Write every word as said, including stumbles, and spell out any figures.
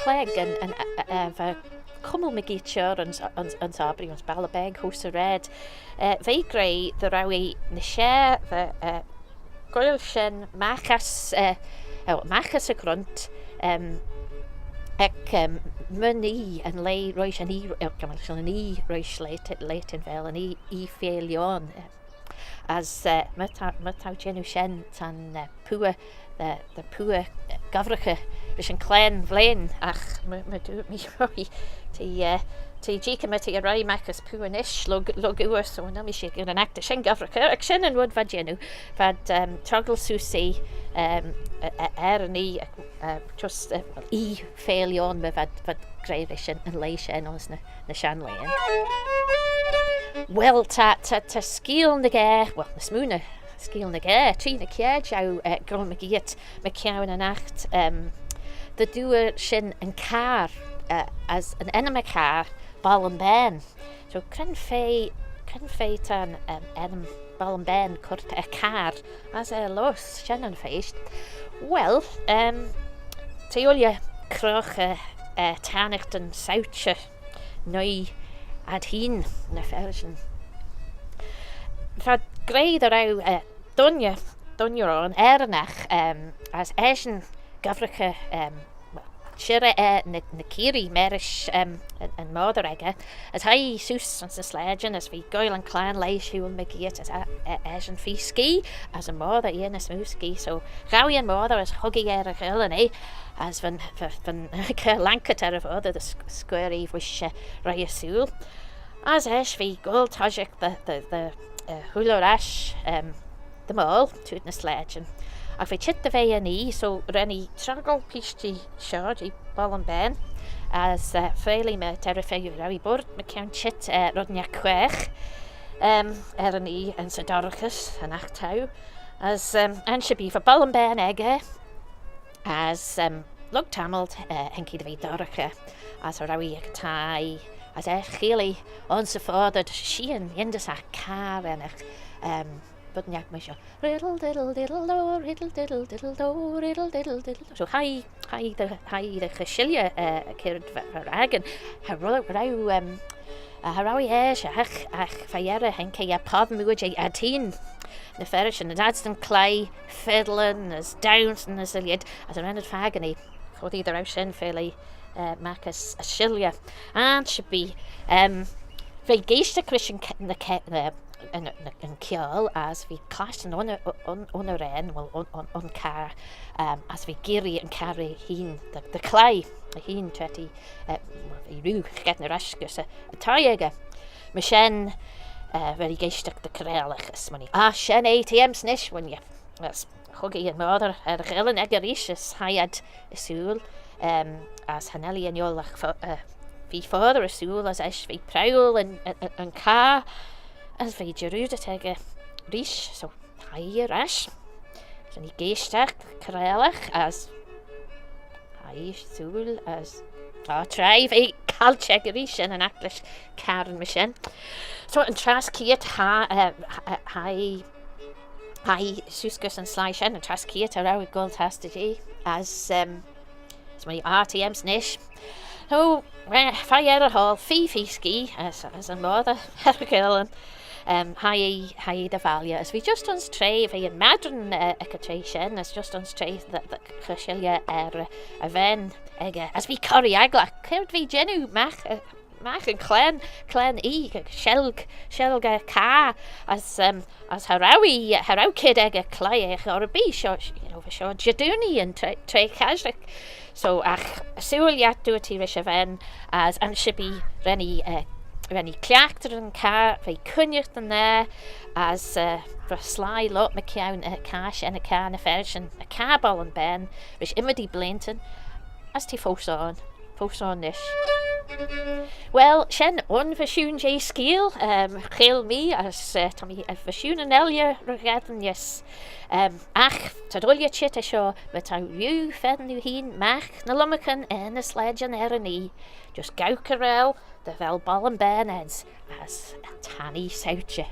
Clegg yn, yn, eh, eh, va cummal mygeayrt ayns, ayns, ayns Abbery, ayns Ballabeg, House of Red. Eh, v'eh gra dy row eh ny share, va, eh, goaill shen magh ass, eh, oh, magh ass y grunt, em, ec, em, my nhee, yn leigh roish yn oie, eh, cummal shen yn oie roish Leigh-, Leightinville, yn oie, oie Fay Lyon, eh. As, eh, my ta-, my t'ou jannoo shen, ta'n, eh, pooar, the, the pooar, eh, gobbraghey rish yn claghyn vlein, agh my, my dooyrt mee, Robbie, t'eh, eh, t'eh jeeaghyn my t'eh roie magh ass pooar nish, lurg, lurg oor, so nel mee shickyr yn aght, shen gobbraghey, agh shen yn vod v'ad jannoo, v'ad, em, troggal seose, em, e-, e-, er yn oie, eh, just, eh, well, oie Fay Lyon, my v'ad, v'ad gra rish yn, yn leigh shen ayns ny, ny shenn laghyn. Well, ta, ta, ta skeeal ny ghaa, well, ny smoo na skeeal ny ghaa, tree ny kiart jeu, eh, goll mygeayrt mychione yn aght, em, dy dooar shin yn carr, eh, as yn ennym y carr, Ballambane. So, cre'n fa, cre'n fa ta'n, em, ennym Ballambane cur er carr, as er lhoayrt, shen yn feysht. Well, em, t'eh ooilley croagh, eh, eh, tayrnaghtyn sauçhey, noi ad hene, ny fearshan. V'ad gra dy row, eh, dooinney, dooinney ayn er yn aght, em, as eshyn gobbraghey, em, shirrey, eh, ny, ny kirree marish, em, yn, yn moddey echey, as hie eh seose ayns ny slaaidyn, as v'eh goaill yn claghyn leigh shooyl mygeayrt, as, eh, eh, eshyn feer skee, as yn moddey, eh, ny smoo skee, so ghow eh yn moddey as hug eh er y ghuillyn eh, as va'n, va, va'n cur lankit er y voddey dy sc-, scuirr eh voish, eh, roie ersooyl. As eisht v'eh goll toshiaght dy, dy, dy, eh, hooill er ash, em, dy Moal, trooid ny slaaidyn. Agh v'eh çheet dy ve yn oie, so ren eh troggal peesh jeh shoh, jeh Ballambane, as, eh, freayll eh my, t'er y fa row eh boirit mychione çheet, eh, red ennagh quaagh, em, er yn oie ayns y dorraghys, yn aght t'ou. As, em, ansherbee va Ballambane echey, as, em, lurg tammylt, eh, haink eh dy ve dorraghey, as cha row eh ec y thie, as er cheayll eh ayns y foddey dy sheean yindyssagh carr ennagh, em, red ennagh myr shoh, riddle diddle diddle do, riddle diddle diddle do, riddle diddle diddle do. So hie, hie dy, hie dy chashilley, eh, kiart va, va red ayn. Cha row, row, em, eh, cha row eh aashagh, agh, agh va er y haink eh er podmooar jeh ad hene. Ny fearshan, ny daid's yn cloie, fiddlin, as daunsyn, as y lheid, as cha ren ad fakin eh. Foddee dy row shen freayll eh, eh, magh ass, ass shilley. Ansherbee, em, v'eh geaishtagh rish yn ke-, ny ke-, ny, yn, ny, yn kiaul, as v'eh clashtyn ayns, ayns, ayns y raad, well, ayns, ayns, ayns carr, em, as v'eh geearree yn carr eh hene, dy, dy cloie eh hene, tra t'eh, eh, well, v'eh rieau ghit ny raskys y, y thie echey. Myr shen, eh, v'eh geaishtagh dy creaylagh as smooinee. Ah, shen eh, t'eh ayms nish, ghooinney. As hug eh yn moddey er y ghuillyn echey reesht as hie ad ersooyl, em, as cha nel eh er n'gholl agh fo-, eh, feer foddey ersooyl as eisht v'eh prowal yn, yn, yn, yn carr, as v'eh jarroodit echey reesht, so hie eh er ash. Son eh geaishtagh creaylagh as hie eh ersooyl as, oh, tra v'eh caillt echey reesht shen yn aght lesh carryn myr shen. So yn trass keayrt ha, eh, ha, ha, hie eh seose gys yn sleih shen, yn trass keayrt cha row eh goll tastey jeh, as, em, as my, ah, t'eh ayms nish. So, eh, v'eh er y hoayll, feer, feer skee, as, as yn moddey er y ghuillyn, em, hie eh, hie eh dy valley, as v'eh just ayns traa, v'eh yn maddin, eh, ec y traa shen, as just ayns traa dy, dy chashilley er, eh, y ven echey, eh, as v'eh corree agglagh, cre v'eh jannoo magh, eh, magh yn claghyn, claghyn oie, shelg, shelg y carr, as, em, as cha row eh, cha row kied echey cloie agh erbee, shoh, you know, shoh Jedoonee yn traa, traa casherick. So, agh, sooilley ad dooyrt eh rish y ven, as ansherbee ren eh, eh, ren eh cliaghtey yn carr, v'eh cooinaghtyn er, as, eh, va sleih loayrt mychione, eh, carr shen, y carr ny fearshan, y carr Ballambane, rish ymmodee bleeantyn, as t'eh foast ayn, foast ayn nish. Well, shen un vershoon jeh skeeal, em, cheayll mee, as, eh, ta mee er vershoonyn elley ry-gheddyn neesht. Em, agh, t'ad ooilley çheet er shoh, my t'ou rieau feddyn oo hene magh ny lomarcan er ny slaaidyn er yn oie, just gow carrel dy vel Ballambane ayns, as y thie sauçhey.